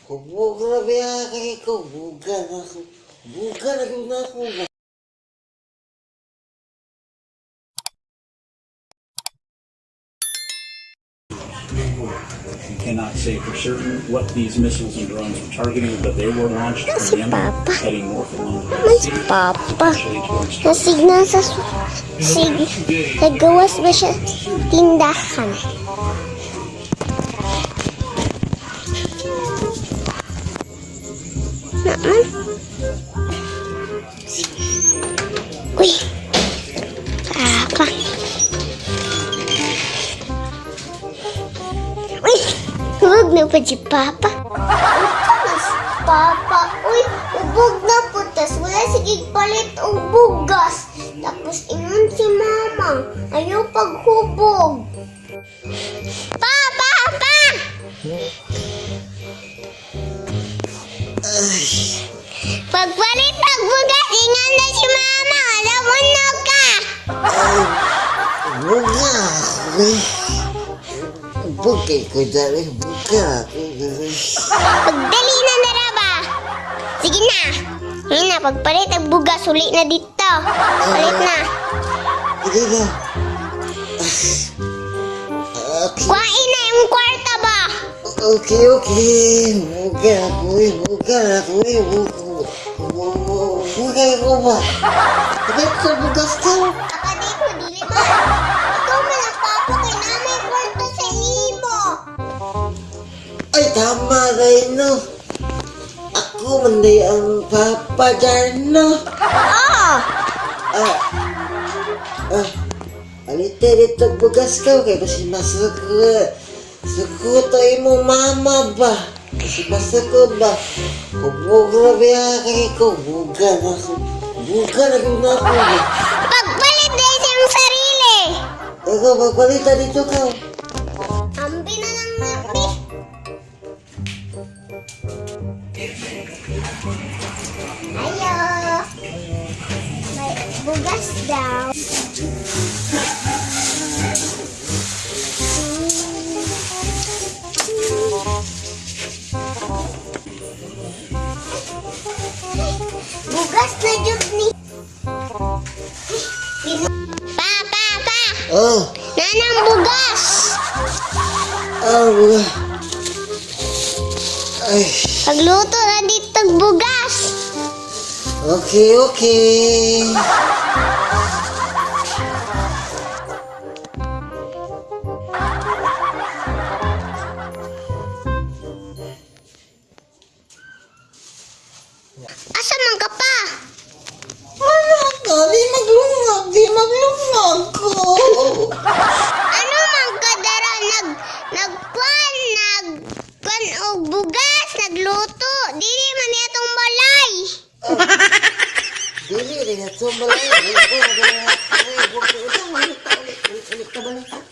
Hubog na biya kay ko, buga na ako. Buga na gyud na ako ba. We cannot say for certain what these missiles and drones were targeting, but they were launched from Si Yemen, Papa. heading north along the Man Red si Sea, Papa. potentially towards Turkey. Nasigna sa sig nagawas ba siya tindahan? Naman. Uy. Papa. Uy, huwag na pa si Papa. Ito na si Papa. Uy, ubog na po. Tas wala sige palit og bugas. Tapos ingon si Mama. Ayaw paghubog. Pa, pa, pa! Pagpalit pag bugas, ingon na si Mama. Alam mo na ka. Buga ako eh. Hubog kay ko dali, buga ako. Pagdali na na ba? Sige na. Ngayon na, pagpalit ang bugas, uli na dito. Palit na. Sige na. Okay, Kuhain na yung kwarta ba? okay. Buga ako eh, buga ako eh, buga. Buga ko ba? Bakit ko bugas ka? Papa, di ko, dili ba? Ikaw man ang papa kay na may kwarta sa imo. Ay, tama rin, no. Ako man day ang papa dyan, no. Oo. Ah, ah, alite dito bugas ka, kay basi masuko. Suko to imo mama ba? Kasi masuko ba? Hubog na biya kay ko, buga na ako. Buga na gyud na ako ba? Pagpalit din sa iyong sarili. Ikaw, magpalita dito ka. Ambi na lang na, bi. Ayo. May bugas daw. Bugas na jud ni. Pa, pa, pa. Oh, Nanang bugas. ah, buga. Ay, Pagluto na dito bugas. okay. Asa man ka pa? Wala ka, di maglungag ko. Ano man ka dara nag nagkwan nagkwan og bugas nagluto dili man atong balay. Dili rin at sumbalay. Ulit, ulit, ulit, ulit, ulit, ulit, ulit, ulit, ulit, ulit.